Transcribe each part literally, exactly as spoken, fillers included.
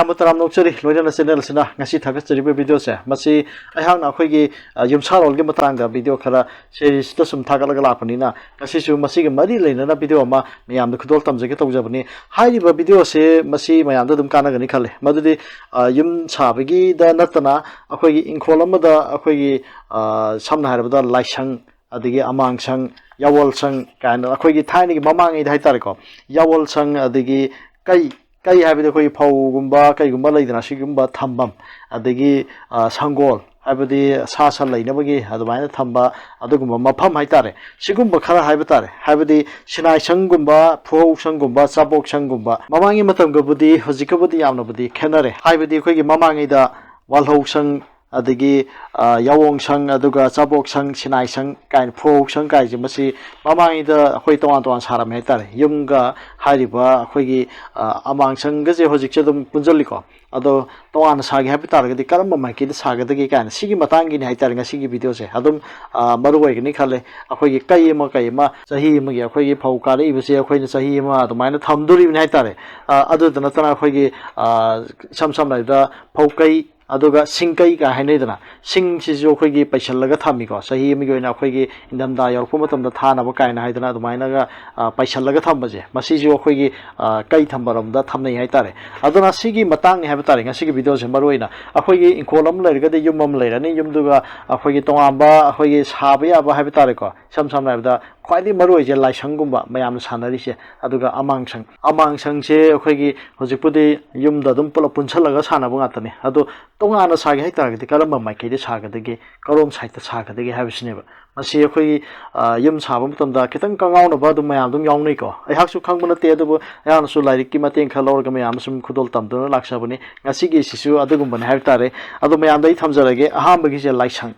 ꯌꯥꯝꯅ ꯇꯔꯥꯝꯅ ꯑꯣꯛꯆꯔꯤ, ꯂꯣꯏꯅꯅ ꯆꯦꯅꯦꯜ ꯑꯁꯤꯅ ꯉꯁꯤ ꯊꯥꯒꯠꯆꯔꯤꯕ ꯚꯤꯗꯤꯑꯣꯁꯦ꯫ ꯃꯁꯤ ꯑꯩꯍꯥꯛꯅ ꯑꯩꯈꯣꯏꯒꯤ, ꯑ, ꯌꯨꯝꯁꯥꯔꯣꯜꯒꯤ ꯃꯇꯥꯡꯗ ꯚꯤꯗꯤꯑꯣ ꯈꯔ ꯁꯦꯔꯤꯁꯇ ꯁꯨꯝ ꯊꯥꯒꯠꯂꯒ ꯂꯥꯛꯄꯅꯤꯅ, ꯉꯁꯤꯁꯨ ꯃꯁꯤꯒ ꯃꯔꯤ ꯂꯩꯅꯅ ꯚꯤꯗꯤꯑꯣ ꯑꯃ ꯃꯌꯥꯝꯗ ꯈꯨꯗꯣꯜ ꯇꯝꯖꯒꯦ ꯇꯧꯖꯕꯅꯤ꯫ ꯍꯥꯏꯔꯤꯕ ꯚꯤꯗꯤꯑꯣꯁꯦ ꯃꯁꯤ ꯃꯌꯥꯝꯗ ꯑꯗꯨꯝ ꯀꯥꯟꯅꯒꯅꯤ ꯈꯜꯂꯦ꯫ ꯃꯗꯨꯗꯤ, ꯑ, ꯌꯨꯝ ꯁꯥꯕꯒꯤꯗ ꯅꯠꯇꯅ ꯑꯩꯈꯣꯏꯒꯤ ꯏꯪꯈꯣꯜ ꯑꯃꯗ ꯑꯩꯈꯣꯏꯒꯤ, ꯑ, ꯁꯝꯅ ꯍꯥꯏꯔꯕꯗ ꯂꯥꯏꯁꯪ, ꯑꯗꯒꯤ ꯑꯃꯥꯡꯁꯪ, ꯌꯥꯋꯣꯜꯁꯪ ꯀꯥꯏꯅ ꯑꯩꯈꯣꯏꯒꯤ ꯊꯥꯏꯅꯒꯤ ꯃꯃꯥꯡꯉꯩꯗ ꯍꯥꯏꯇꯥꯔꯦꯀꯣ, ꯌꯥꯋꯣꯜꯁꯪ, ꯑꯗꯒꯤ ꯀꯩ, ꯀꯩ ꯍꯥꯏꯕꯗꯤ ꯑꯩꯈꯣꯏꯒꯤ ꯐꯧꯒꯨꯝꯕ ꯀꯩꯒꯨꯝꯕ ꯂꯩꯗꯅ, ꯁꯤꯒꯨꯝꯕ ꯊꯝꯐꯝ, ꯑꯗꯒꯤ, ꯑ, ꯁꯪꯒꯣꯜ, ꯍꯥꯏꯕꯗꯤ ꯁꯥ ꯁꯟ ꯂꯩꯅꯕꯒꯤ ꯑꯗꯨꯃꯥꯏꯅ ꯊꯝꯕ ꯑꯗꯨꯒꯨꯝꯕ ꯃꯐꯝ ꯍꯥꯏꯇꯥꯔꯦ꯫ ꯁꯤꯒꯨꯝꯕ ꯈꯔ ꯍꯥꯏꯕ ꯇꯥꯔꯦ, ꯍꯥꯏꯕꯗꯤ ꯁꯤꯅꯥꯏꯁꯪꯒꯨꯝꯕ, ꯐꯨꯍꯧꯁꯪꯒꯨꯝꯕ, ꯆꯥꯕꯣꯛꯁꯪꯒꯨꯝꯕ꯫ ꯃꯃꯥꯡꯒꯤ ꯃꯇꯝꯒꯕꯨꯗꯤ ꯍꯧꯖꯤꯛꯀꯕꯨꯗꯤ ꯌꯥꯝꯅꯕꯨꯗꯤ ꯈꯦꯠꯅꯔꯦ, ꯍꯥꯏꯕꯗꯤ ꯑꯩꯈꯣꯏꯒꯤ ꯃꯃꯥꯡꯉꯩꯗ ꯋꯥꯜꯍꯧꯁꯪ, ꯑꯗꯒꯤ, ꯑ, ꯌꯥꯋꯣꯡꯁꯪ, ꯑꯗꯨꯒ ꯆꯥꯕꯣꯛꯁꯪ, ꯁꯤꯅꯥꯏꯁꯪ ꯀꯥꯏꯅ, ꯐꯨꯍꯧꯁꯪ ꯀꯥꯏꯁꯦ, ꯃꯁꯤ ꯃꯃꯥꯡꯉꯩꯗ ꯑꯩꯈꯣꯏ ꯇꯣꯉꯥꯟ ꯇꯣꯉꯥꯟ ꯁꯥꯔꯝꯃꯦ ꯍꯥꯏꯇꯥꯔꯦ꯫ ꯌꯨꯝꯒ ꯍꯥꯏꯔꯤꯕ ꯑꯩꯈꯣꯏꯒꯤ, ꯑ, ꯑꯃꯥꯡꯁꯪꯒꯁꯦ ꯍꯧꯖꯤꯛꯁꯦ ꯑꯗꯨꯝ ꯄꯨꯟꯁꯤꯜꯂꯤꯀꯣ꯫ ꯑꯗꯣ ꯇꯣꯉꯥꯟꯅ ꯁꯥꯒꯦ ꯍꯥꯏꯕ ꯇꯥꯔꯒꯗꯤ ꯀꯔꯝꯕ ꯃꯥꯏꯀꯩꯗ ꯁꯥꯒꯗꯒꯦ ꯀꯥꯏꯅ, ꯁꯤꯒꯤ ꯃꯇꯥꯡꯒꯤꯅꯤ ꯍꯥꯏꯇꯥꯔꯦ ꯉꯁꯤꯒꯤ ꯚꯤꯗꯤꯑꯣꯁꯦ꯫ ꯑꯗꯨꯝ, ꯑ, ꯃꯔꯨ ꯑꯣꯏꯒꯅꯤ ꯈꯜꯂꯦ꯫ ꯑꯩꯈꯣꯏꯒꯤ ꯀꯩ ꯑꯃ ꯀꯩ ꯑꯃ, ꯆꯍꯤ ꯑꯃꯒꯤ ꯑꯩꯈꯣꯏꯒꯤ ꯐꯧ ꯀꯥꯔꯛꯏꯕꯁꯦ ꯑꯩꯈꯣꯏꯅ ꯆꯍꯤ ꯑꯃ ꯑꯗꯨꯃꯥꯏꯅ ꯊꯝꯗꯣꯔꯤꯕꯅꯤ ꯍꯥꯏꯇꯥꯔꯦ꯫ ꯑ, ꯑꯗꯨꯗ ꯅꯠꯇꯅ ꯑꯩꯈꯣꯏꯒꯤ, ꯑ, ꯏꯁꯝ ꯁꯝꯅ ꯍꯥꯏꯔꯕꯗ ꯐꯧ ꯀꯩ, ꯑꯗꯨꯒ ꯁꯤꯡ ꯀꯩ ꯀꯥꯏ ꯍꯥꯏꯅꯩꯗꯅ, ꯁꯤꯡꯁꯤꯁꯨ ꯑꯩꯈꯣꯏꯒꯤ ꯄꯩꯁꯜꯂꯒ ꯊꯝꯃꯤꯀꯣ, ꯆꯍꯤ ꯑꯃꯒꯤ ꯑꯣꯏꯅ ꯑꯩꯈꯣꯏꯒꯤ ꯏꯪꯊꯝꯊꯥ ꯌꯧꯔꯛꯄ ꯃꯇꯝꯗ ꯊꯥꯅꯕ ꯀꯥꯏꯅ ꯍꯥꯏꯗꯅ ꯑꯗꯨꯃꯥꯏꯅꯒ, ꯑ, ꯄꯩꯁꯜꯂꯒ ꯊꯝꯕꯁꯦ, ꯃꯁꯤꯁꯨ ꯑꯩꯈꯣꯏꯒꯤ, ꯑ, ꯀꯩ ꯊꯝꯕꯔꯣꯝꯗ ꯊꯝꯅꯩ ꯍꯥꯏꯇꯥꯔꯦ꯫ ꯑꯗꯨꯅ ꯁꯤꯒꯤ ꯃꯇꯥꯡꯅꯤ ꯍꯥꯏꯕ ꯇꯥꯔꯦ ꯉꯁꯤꯒꯤ ꯚꯤꯗꯤꯑꯣꯁꯦ ꯃꯔꯨ ꯑꯣꯏꯅ꯫ ꯑꯩꯈꯣꯏꯒꯤ ꯏꯪꯈꯣꯜ ꯑꯃ ꯂꯩꯔꯒꯗꯤ ꯌꯨꯝ ꯑꯃ ꯂꯩꯔꯅꯤ, ꯌꯨꯝꯗꯨꯒ ꯑꯩꯈꯣꯏꯒꯤ ꯇꯣꯉꯥꯟꯕ ꯑꯩꯈꯣꯏꯒꯤ ꯁꯥꯕ ꯌꯥꯕ ꯍꯥꯏꯕ ꯇꯥꯔꯦꯀꯣ, ꯏꯁꯝ ꯁꯝꯅ ꯍꯥꯏꯔꯕꯗ ꯈ꯭ꯋꯥꯏꯗꯒꯤ ꯃꯔꯨ ꯑꯣꯏꯁꯦ ꯂꯥꯏꯁꯪꯒꯨꯝꯕ ꯃꯌꯥꯝꯅ ꯁꯥꯟꯅꯔꯤꯁꯦ, ꯑꯗꯨꯒ ꯑꯃꯥꯡꯁꯪ꯫ ꯑꯃꯥꯡꯁꯪꯁꯦ ꯑꯩꯈꯣꯏꯒꯤ ꯍꯧꯖꯤꯛꯄꯨꯗꯤ ꯌꯨꯝꯗ ꯑꯗꯨꯝ ꯄꯨꯂꯞ ꯄꯨꯟꯁꯜꯂꯒ ꯁꯥꯟꯅꯕ ꯉꯥꯛꯇꯅꯤ꯫ ꯑꯗꯣ ꯇꯣꯉꯥꯟꯅ ꯁꯥꯒꯦ ꯍꯥꯏ ꯇꯥꯔꯒꯗꯤ ꯀꯔꯝꯕ ꯃꯥꯏꯀꯩꯗ ꯁꯥꯒꯗꯒꯦ, ꯀꯔꯣꯝ ꯁꯥꯏꯠꯇ ꯁꯥꯒꯗꯒꯦ ꯍꯥꯏꯕꯁꯤꯅꯦꯕ꯫ ꯃꯁꯤ ꯑꯩꯈꯣꯏꯒꯤ, ꯑ, ꯌꯨꯝ ꯁꯥꯕ ꯃꯇꯝꯗ ꯈꯤꯇꯪ ꯀꯉꯥꯎꯅꯕ ꯑꯗꯨꯝ ꯃꯌꯥꯝ ꯑꯗꯨꯝ ꯌꯥꯎꯅꯩꯀꯣ꯫ ꯑꯩꯍꯥꯛꯁꯨ ꯈꯪꯕ ꯅꯠꯇꯦ, ꯑꯗꯨꯕꯨ ꯑꯩꯍꯥꯛꯅꯁꯨ ꯂꯥꯏꯔꯤꯛꯀꯤ ꯃꯇꯦꯡ ꯈꯔ ꯂꯧꯔꯒ ꯃꯌꯥꯝ ꯁꯨꯝ ꯈꯨꯗꯣꯜ ꯇꯝꯗꯨꯅ ꯂꯥꯛꯆꯕꯅꯤ꯫ ꯉꯁꯤꯒꯤꯁꯤꯁꯨ ꯑꯗꯨꯒꯨꯝꯕꯅꯤ ꯍꯥꯏꯕ ꯇꯥꯔꯦ꯫ ꯑꯗꯣ ꯃꯌꯥꯝꯗ ꯑꯩ ꯊꯝꯖꯔꯒꯦ, ꯑꯍꯥꯟꯕꯒꯤꯁꯦ ꯂꯥꯏꯁꯪ꯫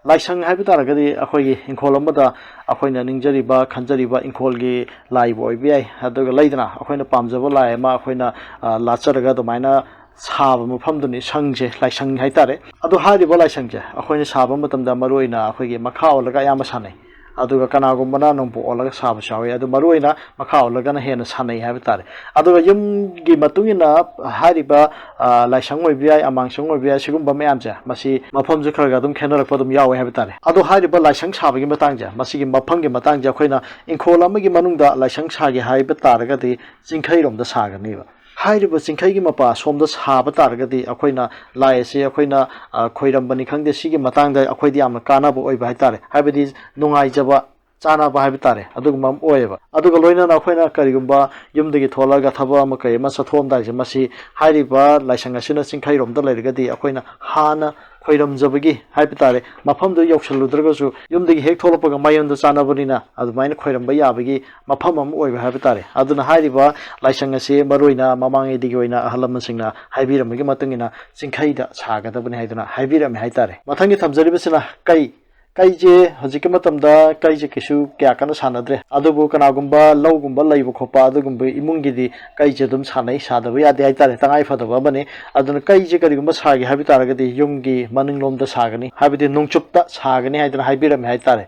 ꯂꯥꯏꯁꯪ ꯍꯥꯏꯕ ꯇꯥꯔꯒꯗꯤ ꯑꯩꯈꯣꯏꯒꯤ ꯏꯪꯈꯣꯜ ꯑꯃꯗ ꯑꯩꯈꯣꯏꯅ ꯅꯤꯡꯖꯔꯤꯕ, ꯈꯟꯖꯔꯤꯕ ꯏꯪꯈꯣꯜꯒꯤ ꯂꯥꯏꯕꯨ ꯑꯣꯏꯕ ꯌꯥꯏ, ꯑꯗꯨꯒ ꯂꯩꯗꯅ ꯑꯩꯈꯣꯏꯅ ꯄꯥꯝꯖꯕ ꯂꯥꯏ ꯑꯃ ꯑꯩꯈꯣꯏꯅ, ꯑ, ꯂꯥꯠꯆꯔꯒ ꯑꯗꯨꯃꯥꯏꯅ ꯁꯥꯕ ꯃꯐꯝꯗꯨꯅꯤ ꯁꯪꯁꯦ, ꯂꯥꯏꯁꯪ ꯍꯥꯏꯇꯥꯔꯦ꯫ ꯑꯗꯣ ꯍꯥꯏꯔꯤꯕ ꯂꯥꯏꯁꯪꯁꯦ ꯑꯩꯈꯣꯏꯅ ꯁꯥꯕ ꯃꯇꯝꯗ ꯃꯔꯨ ꯑꯣꯏꯅ ꯑꯩꯈꯣꯏꯒꯤ ꯃꯈꯥ ꯑꯣꯜꯂꯒ ꯑꯌꯥꯝꯕ ꯁꯥꯟꯅꯩ꯫ ꯑꯗꯨꯒ ꯀꯅꯥꯒꯨꯝꯕꯅ ꯅꯣꯡꯄꯣꯛ ꯑꯣꯜꯂꯒ ꯁꯥꯕꯁꯨ ꯌꯥꯎꯏ, ꯑꯗꯨ ꯃꯔꯨꯑꯣꯏꯅ ꯃꯈꯥ ꯑꯣꯜꯂꯒꯅ ꯍꯦꯟꯅ ꯁꯥꯟꯅꯩ ꯍꯥꯏꯕ ꯇꯥꯔꯦ꯫ ꯑꯗꯨꯒ ꯌꯨꯝꯒꯤ ꯃꯇꯨꯡ ꯏꯟꯅ ꯍꯥꯏꯔꯤꯕ, ꯑ, ꯂꯥꯏꯁꯪ ꯑꯣꯏꯕ ꯌꯥꯏ, ꯑꯃꯥꯡꯁꯪ ꯑꯣꯏꯕ ꯌꯥꯏ, ꯁꯤꯒꯨꯝꯕ ꯃꯌꯥꯝꯁꯦ, ꯃꯁꯤ ꯃꯐꯝꯁꯦ ꯈꯔ ꯈꯔ ꯑꯗꯨꯝ ꯈꯦꯠꯅꯔꯛꯄ ꯑꯗꯨꯝ ꯌꯥꯎꯋꯦ ꯍꯥꯏꯕ ꯇꯥꯔꯦ꯫ ꯑꯗꯣ ꯍꯥꯏꯔꯤꯕ ꯂꯥꯏꯁꯪ ꯁꯥꯕꯒꯤ ꯃꯇꯥꯡꯁꯦ, ꯃꯁꯤꯒꯤ ꯃꯐꯝꯒꯤ ꯃꯇꯥꯡꯁꯦ, ꯑꯩꯈꯣꯏꯅ ꯏꯪꯈꯣꯜ ꯑꯃꯒꯤ ꯃꯅꯨꯡꯗ ꯂꯥꯏꯁꯪ ꯁꯥꯒꯦ ꯍꯥꯏꯕ ꯇꯥꯔꯒꯗꯤ ꯆꯤꯡꯈꯩꯔꯣꯝꯗ ꯁꯥꯒꯅꯦꯕ꯫ ꯍꯥꯏꯔꯤꯕ ꯆꯤꯡꯈꯩꯒꯤ ꯃꯄꯥ ꯁꯣꯝꯗ ꯁꯥꯕ ꯇꯥꯔꯒꯗꯤ ꯑꯩꯈꯣꯏꯅ ꯂꯥꯏ ꯑꯁꯤ ꯑꯩꯈꯣꯏꯅ, ꯑ, ꯈꯣꯏꯔꯝꯕꯅꯤ ꯈꯪꯗꯦ, ꯁꯤꯒꯤ ꯃꯇꯥꯡꯗ ꯑꯩꯈꯣꯏꯗꯤ ꯌꯥꯝꯅ ꯀꯥꯟꯅꯕ ꯑꯣꯏꯕ ꯍꯥꯏꯇꯥꯔꯦ꯫ ꯍꯥꯏꯕꯗꯤ ꯅꯨꯡꯉꯥꯏꯖꯕ, ꯆꯥꯟꯅꯕ ꯍꯥꯏꯕ ꯇꯥꯔꯦ, ꯑꯗꯨꯒꯨꯝꯕ ꯑꯃ ꯑꯣꯏꯌꯦꯕ꯫ ꯑꯗꯨꯒ ꯂꯣꯏꯅꯅ ꯑꯩꯈꯣꯏꯅ ꯀꯔꯤꯒꯨꯝꯕ ꯌꯨꯝꯗꯒꯤ ꯊꯣꯛꯂꯛꯑꯒ ꯊꯕꯛ ꯑꯃ ꯀꯩ ꯑꯃ ꯆꯠꯊꯣꯛꯑꯝꯗꯥꯏꯁꯦ, ꯃꯁꯤ ꯍꯥꯏꯔꯤꯕ ꯂꯥꯏꯁꯪ ꯑꯁꯤꯅ ꯆꯤꯡꯈꯩꯔꯣꯝꯗ ꯂꯩꯔꯒꯗꯤ ꯑꯩꯈꯣꯏꯅ ꯍꯥꯟꯅ ꯈꯣꯏꯔꯝꯖꯕꯒꯤ ꯍꯥꯏꯕ ꯇꯥꯔꯦ, ꯃꯐꯝꯗꯨ ꯌꯧꯁꯜꯂꯨꯗ꯭ꯔꯒꯁꯨ ꯌꯨꯝꯗꯒꯤ ꯍꯦꯛ ꯊꯣꯛꯂꯛꯄꯒ ꯃꯌꯨꯝꯗ ꯆꯥꯟꯅꯕꯅꯤꯅ ꯑꯗꯨꯃꯥꯏꯅ ꯈꯣꯏꯔꯝꯕ ꯌꯥꯕꯒꯤ ꯃꯐꯝ ꯑꯃ ꯑꯣꯏꯕ ꯍꯥꯏꯕ ꯇꯥꯔꯦ꯫ ꯑꯗꯨꯅ ꯍꯥꯏꯔꯤꯕ ꯂꯥꯏꯁꯪ ꯑꯁꯤ ꯃꯔꯨꯑꯣꯏꯅ ꯃꯃꯥꯡꯉꯩꯗꯒꯤ ꯑꯣꯏꯅ ꯑꯍꯜ ꯂꯃꯟꯁꯤꯡꯅ ꯍꯥꯏꯕꯤꯔꯝꯕꯒꯤ ꯃꯇꯨꯡ ꯏꯟꯅ ꯆꯤꯡꯈꯩꯗ ꯁꯥꯒꯗꯕꯅꯤ ꯍꯥꯏꯗꯨꯅ ꯍꯥꯏꯕꯤꯔꯝꯃꯦ ꯍꯥꯏꯇꯥꯔꯦ꯫ ꯃꯊꯪꯒꯤ ꯊꯝꯖꯔꯤꯕꯁꯤꯅ ꯀꯩ꯫ ꯀꯩꯁꯦ ꯍꯧꯖꯤꯛꯀꯤ ꯃꯇꯝꯗ ꯀꯩꯁꯦ ꯀꯩꯁꯨ ꯀꯌꯥ ꯀꯟꯅ ꯁꯥꯟꯅꯗ꯭ꯔꯦ, ꯑꯗꯨꯕꯨ ꯀꯅꯥꯒꯨꯝꯕ ꯂꯧꯒꯨꯝꯕ ꯂꯩꯕ ꯈꯣꯠꯄ ꯑꯗꯨꯒꯨꯝꯕ ꯏꯃꯨꯡꯒꯤꯗꯤ ꯀꯩꯁꯦ ꯑꯗꯨꯝ ꯁꯥꯟꯅꯩ, ꯁꯥꯗꯕ ꯌꯥꯗꯦ ꯍꯥꯏꯇꯥꯔꯦ, ꯇꯉꯥꯏ ꯐꯗꯕ ꯑꯃꯅꯤ꯫ ꯑꯗꯨꯅ ꯀꯩꯁꯦ ꯀꯔꯤꯒꯨꯝꯕ ꯁꯥꯒꯦ ꯍꯥꯏꯕ ꯇꯥꯔꯒꯗꯤ ꯌꯨꯝꯒꯤ ꯃꯅꯤꯡꯂꯣꯝꯗ ꯁꯥꯒꯅꯤ, ꯍꯥꯏꯕꯗꯤ ꯅꯣꯡꯆꯨꯞꯇ ꯁꯥꯒꯅꯤ ꯍꯥꯏꯗꯅ ꯍꯥꯏꯕꯤꯔꯝꯃꯦ ꯍꯥꯏꯇꯥꯔꯦ꯫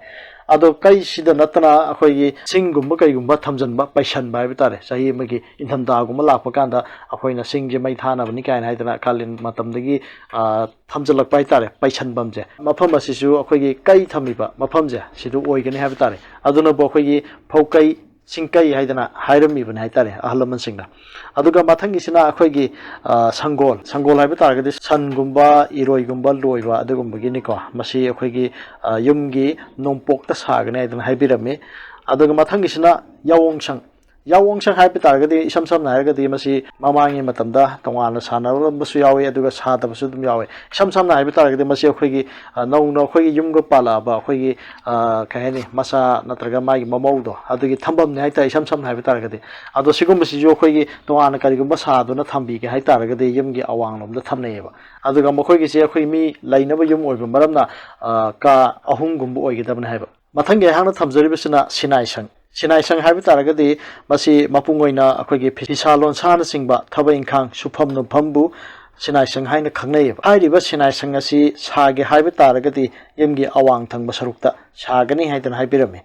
ꯑꯗꯣ ꯀꯩꯁꯤꯗ ꯅꯠꯇꯅ ꯑꯩꯈꯣꯏꯒꯤ ꯁꯤꯡꯒꯨꯝꯕ ꯀꯩꯒꯨꯝꯕ ꯊꯝꯖꯤꯟꯕ, ꯄꯩꯁꯟꯕ ꯍꯥꯏꯕ ꯇꯥꯔꯦ, ꯆꯍꯤ ꯑꯃꯒꯤ ꯏꯪꯊꯝꯊꯥꯒꯨꯝꯕ ꯂꯥꯛꯄ ꯀꯥꯟꯗ ꯑꯩꯈꯣꯏꯅ ꯁꯤꯡꯁꯦ ꯃꯩ ꯊꯥꯅꯕꯅꯤ ꯀꯥꯏꯅ ꯍꯥꯏꯗꯅ ꯀꯥꯂꯦꯟ ꯃꯇꯝꯗꯒꯤ, ꯑ, ꯊꯝꯖꯤꯜꯂꯛꯄ ꯍꯥꯏꯇꯥꯔꯦ, ꯄꯩꯁꯟꯐꯝꯁꯦ꯫ ꯃꯐꯝ ꯑꯁꯤꯁꯨ ꯑꯩꯈꯣꯏꯒꯤ ꯀꯩ ꯊꯝꯃꯤꯕ ꯃꯐꯝꯁꯦ ꯁꯤꯗ ꯑꯣꯏꯒꯅꯤ ꯍꯥꯏꯕ ꯇꯥꯔꯦ꯫ ꯑꯗꯨꯅꯕꯨ ꯑꯩꯈꯣꯏꯒꯤ ꯐꯧꯀꯩ, ꯁꯤꯡꯀꯩ ꯍꯥꯏꯗꯅ ꯍꯥꯏꯔꯝꯃꯤꯕꯅꯤ ꯍꯥꯏꯇꯥꯔꯦ ꯑꯍꯜ ꯂꯃꯟꯁꯤꯡꯅ꯫ ꯑꯗꯨꯒ ꯃꯊꯪꯒꯤꯁꯤꯅ ꯑꯩꯈꯣꯏꯒꯤ, ꯑ, ꯁꯪꯒꯣꯜ꯫ ꯁꯪꯒꯣꯜ ꯍꯥꯏꯕ ꯇꯥꯔꯒꯗꯤ ꯁꯟꯒꯨꯝꯕ, ꯏꯔꯣꯏꯒꯨꯝꯕ ꯂꯣꯏꯕ ꯑꯗꯨꯒꯨꯝꯕꯒꯤꯅꯤꯀꯣ꯫ ꯃꯁꯤ ꯑꯩꯈꯣꯏꯒꯤ, ꯑ, ꯌꯨꯝꯒꯤ ꯅꯣꯡꯄꯣꯛꯇ ꯁꯥꯒꯅꯤ ꯍꯥꯏꯗꯅ ꯍꯥꯏꯕꯤꯔꯝꯃꯤ꯫ ꯑꯗꯨꯒ ꯃꯊꯪꯒꯤꯁꯤꯅ ꯌꯥꯑꯣꯡꯁꯪ꯫ ꯌꯥꯑꯣꯡꯁꯪ ꯍꯥꯏꯕ ꯇꯥꯔꯒꯗꯤ ꯏꯁꯝ ꯁꯝꯅ ꯍꯥꯏꯔꯒꯗꯤ ꯃꯁꯤ ꯃꯃꯥꯡꯒꯤ ꯃꯇꯝꯗ ꯇꯣꯉꯥꯟꯅ ꯁꯥꯟꯅꯔꯝꯕꯁꯨ ꯌꯥꯎꯏ, ꯑꯗꯨꯒ ꯁꯥꯗꯕꯁꯨ ꯑꯗꯨꯝ ꯌꯥꯎꯏ꯫ ꯏꯁꯝ ꯁꯝꯅ ꯍꯥꯏꯕ ꯇꯥꯔꯒꯗꯤ ꯃꯁꯤ ꯑꯩꯈꯣꯏꯒꯤ, ꯑ, ꯅꯧꯅ ꯑꯩꯈꯣꯏꯒꯤ ꯌꯨꯝꯒ ꯄꯥꯜꯂꯛꯑꯕ ꯑꯩꯈꯣꯏꯒꯤ, ꯑ, ꯀꯩ ꯍꯥꯏꯅꯤ, ꯃꯆꯥ ꯅꯠꯇ꯭ꯔꯒ ꯃꯥꯒꯤ ꯃꯃꯧꯗꯣ ꯑꯗꯨꯒꯤ ꯊꯝꯐꯝꯅꯤ ꯍꯥꯏꯇꯥꯔꯦ, ꯏꯁꯝ ꯁꯝꯅ ꯍꯥꯏꯕ ꯇꯥꯔꯒꯗꯤ꯫ ꯑꯗꯣ ꯁꯤꯒꯨꯝꯕꯁꯤꯁꯨ ꯑꯩꯈꯣꯏꯒꯤ ꯇꯣꯉꯥꯟꯅ ꯀꯔꯤꯒꯨꯝꯕ ꯁꯥꯗꯨꯅ ꯊꯝꯕꯤꯒꯦ ꯍꯥꯏ ꯇꯥꯔꯒꯗꯤ ꯌꯨꯝꯒꯤ ꯑꯋꯥꯡꯂꯣꯝꯗ ꯊꯝꯅꯩꯌꯦꯕ꯫ ꯑꯗꯨꯒ ꯃꯈꯣꯏꯒꯤꯁꯦ ꯑꯩꯈꯣꯏ ꯃꯤ ꯂꯩꯅꯕ ꯌꯨꯝ ꯑꯣꯏꯕ ꯃꯔꯝꯅ, ꯑ, ꯀꯥ ꯑꯍꯨꯝꯒꯨꯝꯕ ꯑꯣꯏꯒꯗꯕꯅꯤ ꯍꯥꯏꯕ꯫ ꯃꯊꯪꯒꯤ ꯑꯩꯍꯥꯛꯅ ꯊꯝꯖꯔꯤꯕꯁꯤꯅ ꯁꯤꯅꯥꯏꯁꯪ꯫ ꯁꯤꯅꯥꯏꯁꯪ ꯍꯥꯏꯕ ꯇꯥꯔꯒꯗꯤ ꯃꯁꯤ ꯃꯄꯨꯡ ꯑꯣꯏꯅ ꯑꯩꯈꯣꯏꯒꯤ ꯐꯤꯁꯥ ꯂꯣꯟꯁꯥꯅꯆꯤꯡꯕ ꯊꯕꯛ ꯏꯪꯈꯥꯡ ꯁꯨꯐꯝ ꯅꯣꯝꯐꯝꯕꯨ ꯁꯤꯅꯥꯏꯁꯪ ꯍꯥꯏꯅ ꯈꯪꯅꯩꯌꯦꯕ꯫ ꯍꯥꯏꯔꯤꯕ ꯁꯤꯅꯥꯏꯁꯪ ꯑꯁꯤ ꯁꯥꯒꯦ ꯍꯥꯏꯕ ꯇꯥꯔꯒꯗꯤ ꯌꯨꯝꯒꯤ ꯑꯋꯥꯡ ꯊꯪꯕ ꯁꯔꯨꯛꯇ ꯁꯥꯒꯅꯤ ꯍꯥꯏꯗꯅ ꯍꯥꯏꯕꯤꯔꯝꯃꯤ꯫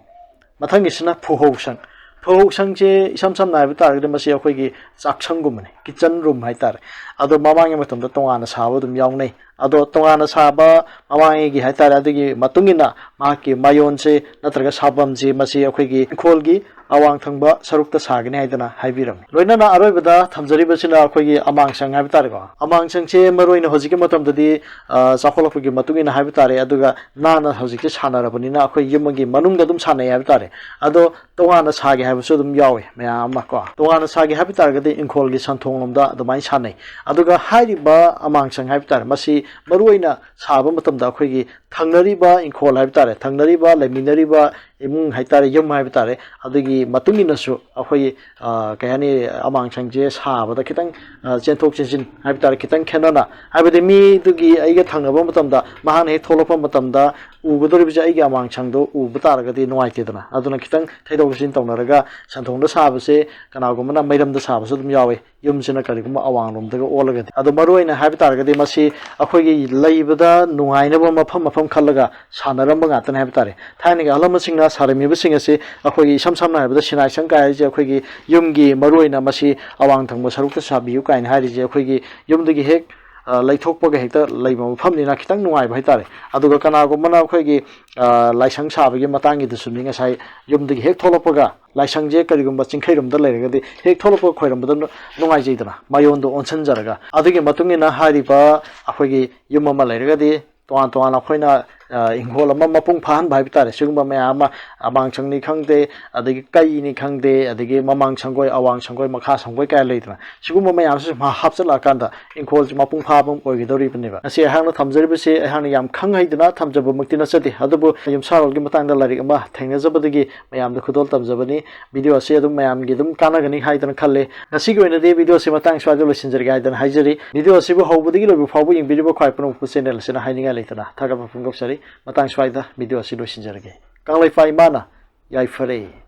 ꯃꯊꯪꯒꯤꯁꯤꯅ ꯐꯨꯍꯧꯁꯪ꯫ ꯐꯨꯍꯧꯁꯪꯁꯦ ꯏꯁꯝ ꯁꯝꯅ ꯍꯥꯏꯕ ꯇꯥꯔꯒꯗꯤ ꯃꯁꯤ ꯑꯩꯈꯣꯏꯒꯤ ꯆꯥꯛꯁꯪꯒꯨꯝꯕꯅꯤ, kitchen room ꯍꯥꯏꯇꯥꯔꯦ꯫ ꯑꯗꯣ ꯃꯃꯥꯡꯒꯤ ꯃꯇꯝꯗ ꯇꯣꯉꯥꯟꯅ ꯁꯥꯕ ꯑꯗꯨꯝ ꯌꯥꯎꯅꯩ꯫ ꯑꯗꯣ ꯇꯣꯉꯥꯟꯅ ꯁꯥꯕ ꯃꯃꯥꯡꯉꯩꯒꯤ ꯍꯥꯏꯇꯥꯔꯦ, ꯑꯗꯨꯒꯤ ꯃꯇꯨꯡ ꯏꯟꯅ ꯃꯍꯥꯛꯀꯤ ꯃꯌꯣꯟꯁꯦ ꯅꯠꯇ꯭ꯔꯒ ꯁꯥꯐꯝꯁꯦ ꯃꯁꯤ ꯑꯩꯈꯣꯏꯒꯤ ꯏꯪꯈꯣꯜꯒꯤ ꯑꯋꯥꯡ ꯊꯪꯕ ꯁꯔꯨꯛꯇ ꯁꯥꯒꯅꯤ ꯍꯥꯏꯗꯅ ꯍꯥꯏꯕꯤꯔꯝꯃꯤ꯫ ꯂꯣꯏꯅꯅ ꯑꯔꯣꯏꯕꯗ ꯊꯝꯖꯔꯤꯕꯁꯤꯅ ꯑꯩꯈꯣꯏꯒꯤ ꯑꯃꯥꯡꯁꯪ ꯍꯥꯏꯕ ꯇꯥꯔꯦꯀꯣ꯫ ꯑꯃꯥꯡꯁꯪꯁꯦ ꯃꯔꯨꯑꯣꯏꯅ ꯍꯧꯖꯤꯛꯀꯤ ꯃꯇꯝꯗꯗꯤ, ꯑ, ꯆꯥꯎꯈꯠꯂꯛꯄꯒꯤ ꯃꯇꯨꯡ ꯏꯟꯅ ꯍꯥꯏꯕ ꯇꯥꯔꯦ, ꯑꯗꯨꯒ ꯅꯥꯟꯅ ꯍꯧꯖꯤꯛꯇꯤ ꯁꯥꯟꯅꯔꯕꯅꯤꯅ ꯑꯩꯈꯣꯏ ꯌꯨꯝ ꯑꯃꯒꯤ ꯃꯅꯨꯡꯗ ꯑꯗꯨꯝ ꯁꯥꯟꯅꯩ ꯍꯥꯏꯕ ꯇꯥꯔꯦ꯫ ꯑꯗꯣ ꯇꯣꯉꯥꯟꯅ ꯁꯥꯒꯦ ꯍꯥꯏꯕꯁꯨ ꯑꯗꯨꯝ ꯌꯥꯎꯋꯤ ꯃꯌꯥꯝ ꯑꯃ ꯀꯣ꯫ ꯇꯣꯉꯥꯟꯅ ꯁꯥꯒꯦ ꯍꯥꯏꯕ ꯇꯥꯔꯒꯗꯤ ꯏꯪꯈꯣꯜꯒꯤ ꯁꯟꯊꯣꯡ ꯂꯣꯝꯗ ꯑꯗꯨꯃꯥꯏꯅ ꯁꯥꯟꯅꯩ꯫ ꯑꯗꯨꯒ ꯍꯥꯏꯔꯤꯕ ꯑꯃꯥꯡꯁꯪ ꯍꯥꯏꯕ ꯇꯥꯔꯦ, ꯃꯁꯤ ꯃꯔꯨꯑꯣꯏꯅ ꯁꯥꯕ ꯃꯇꯝꯗ ꯑꯩꯈꯣꯏꯒꯤ ꯊꯪꯅꯔꯤꯕ ꯏꯪꯈꯣꯜ ꯍꯥꯏꯕ ꯇꯥꯔꯦ, ꯊꯪꯅꯔꯤꯕ ꯂꯩꯃꯤꯟꯅꯔꯤꯕ ꯏꯃꯨꯡ ꯍꯥꯏ ꯇꯥꯔꯦ, ꯌꯨꯝ ꯍꯥꯏꯕ ꯇꯥꯔꯦ, ꯑꯗꯨꯒꯤ ꯃꯇꯨꯡ ꯏꯟꯅꯁꯨ ꯑꯩꯈꯣꯏꯒꯤ, ꯑ, ꯀꯩ ꯍꯥꯏꯅꯤ, ꯑꯃꯥꯡꯁꯪꯁꯦ ꯁꯥꯕꯗ ꯈꯤꯇꯪ, ꯑ, ꯆꯦꯟꯊꯣꯛ ꯆꯦꯟꯁꯤꯟ ꯍꯥꯏꯕ ꯇꯥꯔꯦ, ꯈꯤꯇꯪ ꯈꯦꯠꯅꯅ, ꯍꯥꯏꯕꯗꯤ ꯃꯤꯗꯨꯒꯤ ꯑꯩꯒ ꯊꯪꯅꯕ ꯃꯇꯝꯗ ꯃꯍꯥꯛꯅ ꯍꯦꯛ ꯊꯣꯛꯂꯛꯄ ꯃꯇꯝꯗ ꯎꯒꯗꯧꯔꯤꯕꯁꯦ ꯑꯩꯒꯤ ꯑꯃꯥꯡꯁꯪꯗꯣ ꯎꯕ ꯇꯥꯔꯒꯗꯤ ꯅꯨꯡꯉꯥꯏꯇꯦꯗꯅ꯫ ꯑꯗꯨꯅ ꯈꯤꯇꯪ ꯊꯩꯗꯣꯛ ꯊꯩꯖꯤꯟ ꯇꯧꯅꯔꯒ ꯁꯟꯊꯣꯡꯗ ꯁꯥꯕꯁꯦ ꯀꯅꯥꯒꯨꯝꯕꯅ ꯃꯩꯔꯝꯗ ꯁꯥꯕꯁꯨ ꯑꯗꯨꯝ ꯌꯥꯎꯋꯤ, ꯌꯨꯝꯁꯤꯅ ꯀꯔꯤꯒꯨꯝꯕ ꯑꯋꯥꯡꯂꯣꯝꯗꯒ ꯑꯣꯜꯂꯒꯗꯤ꯫ ꯑꯗꯣ ꯃꯔꯨꯑꯣꯏꯅ ꯍꯥꯏꯕ ꯇꯥꯔꯒꯗꯤ ꯃꯁꯤ ꯑꯩꯈꯣꯏꯒꯤ ꯂꯩꯕꯗ ꯅꯨꯡꯉꯥꯏꯅꯕ ꯃꯐꯝ ꯃꯐꯝ ꯈꯜꯂꯒ ꯁꯥꯟꯅꯔꯝꯕ ꯉꯥꯛꯇꯅꯤ ꯍꯥꯏꯕ ꯇꯥꯔꯦ꯫ ꯊꯥꯏꯅꯒꯤ ꯑꯍꯜ ꯂꯃꯟꯁꯤꯡꯅ ꯁꯥꯔꯝꯃꯤꯕꯁꯤꯡ ꯑꯁꯤ ꯑꯩꯈꯣꯏꯒꯤ ꯏꯁꯝ ꯁꯝꯅ ꯍꯥꯏꯔꯕꯗ ꯁꯤꯅꯥꯏꯁꯪ ꯀꯥꯏ ꯍꯥꯏꯔꯤꯁꯦ ꯑꯩꯈꯣꯏꯒꯤ ꯌꯨꯝꯒꯤ ꯃꯔꯨꯑꯣꯏꯅ ꯃꯁꯤ ꯑꯋꯥꯡ ꯊꯪꯕ ꯁꯔꯨꯛꯇ ꯁꯥꯕꯤꯌꯨ ꯀꯥꯏꯅ ꯍꯥꯏꯔꯤꯁꯦ ꯑꯩꯈꯣꯏꯒꯤ ꯌꯨꯝꯗꯒꯤ ꯍꯦꯛ, ꯑ, ꯂꯩꯊꯣꯛꯄꯒ ꯍꯦꯛꯇ ꯂꯩꯕ ꯃꯐꯝꯅꯤꯅ ꯈꯤꯇꯪ ꯅꯨꯡꯉꯥꯏꯕ ꯍꯥꯏꯇꯥꯔꯦ꯫ ꯑꯗꯨꯒ ꯀꯅꯥꯒꯨꯝꯕꯅ ꯑꯩꯈꯣꯏꯒꯤ, ꯑ, ꯂꯥꯏꯁꯪ ꯁꯥꯕꯒꯤ ꯃꯇꯥꯡꯒꯤꯗꯨꯁꯨꯅꯤ, ꯉꯁꯥꯏ ꯌꯨꯝꯗꯒꯤ ꯍꯦꯛ ꯊꯣꯛꯂꯛꯄꯒ ꯂꯥꯏꯁꯪꯁꯦ ꯀꯔꯤꯒꯨꯝꯕ ꯆꯤꯡꯈꯩꯔꯣꯝꯗ ꯂꯩꯔꯒꯗꯤ ꯍꯦꯛ ꯊꯣꯛꯂꯛꯄ ꯈꯣꯏꯔꯝꯕꯗ ꯅꯨ-, ꯅꯨꯡꯉꯥꯏꯖꯩꯗꯅ, ꯃꯌꯣꯟꯗꯣ ꯑꯣꯟꯁꯤꯟꯖꯔꯒ꯫ ꯑꯗꯨꯒꯤ ꯃꯇꯨꯡ ꯏꯟꯅ ꯍꯥꯏꯔꯤꯕ ꯑꯩꯈꯣꯏꯒꯤ ꯌꯨꯝ ꯑꯃ ꯂꯩꯔꯒꯗꯤ ꯇꯣꯉꯥꯟ ꯇꯣꯉꯥꯟꯅ ꯑꯩꯈꯣꯏꯅ, ꯑ, ꯏꯪꯈꯣꯜ ꯑꯃ ꯃꯄꯨꯡ ꯐꯥꯍꯟꯕ ꯍꯥꯏꯕ ꯇꯥꯔꯦ꯫ ꯁꯤꯒꯨꯝꯕ ꯃꯌꯥꯝ ꯑꯃ, ꯑꯃꯥꯡ ꯁꯪꯅꯤ ꯈꯪꯗꯦ, ꯑꯗꯒꯤ ꯀꯩꯅꯤ ꯈꯪꯗꯦ, ꯑꯗꯒꯤ ꯃꯃꯥꯡ ꯁꯪꯒꯣꯏ, ꯑꯋꯥꯡ ꯁꯪꯒꯣꯏ, ꯃꯈꯥ ꯁꯪꯒꯣꯏ ꯀꯌꯥ ꯂꯩꯗꯅ, ꯁꯤꯒꯨꯝꯕ ꯃꯌꯥꯝꯁꯤ ꯁꯨꯝ ꯍꯥꯞꯆꯤꯜꯂꯛꯑꯀꯥꯟꯗ ꯏꯪꯈꯣꯜꯁꯤ ꯃꯄꯨꯡ ꯐꯥꯕ ꯑꯃ ꯑꯣꯏꯒꯗꯧꯔꯤꯕꯅꯦꯕ꯫ ꯉꯁꯤ ꯑꯩꯍꯥꯛꯅ ꯊꯝꯖꯔꯤꯕꯁꯤ ꯑꯩꯍꯥꯛꯅ ꯌꯥꯝ ꯈꯪ ꯍꯩꯗꯅ ꯊꯝꯖꯕꯃꯛꯇꯤ ꯅꯠꯆꯗꯦ, ꯑꯗꯨꯕꯨ ꯌꯨꯝꯁꯥꯔꯣꯜꯒꯤ ꯃꯇꯥꯡꯗ ꯂꯥꯏꯔꯤꯛ ꯑꯃ ꯊꯦꯡꯅꯖꯕꯗꯒꯤ ꯃꯌꯥꯝꯗ ꯈꯨꯗꯣꯜ ꯇꯝꯖꯕꯅꯤ꯫ ꯚꯤꯗꯤꯑꯣ ꯑꯁꯤ ꯑꯗꯨꯝ ꯃꯌꯥꯝꯒꯤ ꯑꯗꯨꯝ ꯀꯥꯟꯅꯒꯅꯤ ꯍꯥꯏꯗꯅ ꯈꯜꯂꯦ꯫ ꯉꯁꯤꯒꯤ ꯑꯣꯏꯅꯗꯤ ꯚꯤꯗꯤꯑꯣ ꯑꯁꯤ ꯃꯇꯥꯡ ꯁ꯭ꯋꯥꯏꯗ ꯂꯣꯏꯁꯤꯟꯖꯔꯒꯦ ꯍꯥꯏꯗꯅ ꯍꯥꯏꯖꯔꯤ꯫ ꯚꯤꯗꯤꯑꯣ ꯑꯁꯤꯕꯨ ꯍꯧꯕꯗꯒꯤ ꯂꯣꯏꯕ ꯐꯥꯎꯕ ꯌꯦꯡꯕꯤꯔꯤꯕ ꯈ꯭ꯋꯥꯏ ꯄꯨꯝꯅꯃꯛꯄꯨ ꯆꯦꯅꯦꯜ ꯑꯁꯤꯅ ꯍꯥꯏꯅꯤꯡꯉꯥꯏ ꯂꯩꯇꯅ ꯊꯥꯒꯠꯄ ꯐꯣꯡꯗꯣꯛꯆꯔꯤ꯫ ꯃꯇꯥꯡ ꯁ꯭ꯋꯥꯏꯗ ꯚꯤꯗꯤꯑꯣ ꯑꯁꯤ ꯂꯣꯏꯁꯤꯟꯖꯔꯒꯦ꯫ ꯀꯪꯂꯩꯄꯥꯛ ꯏꯃꯥꯅ ꯌꯥꯏꯐꯔꯦ꯫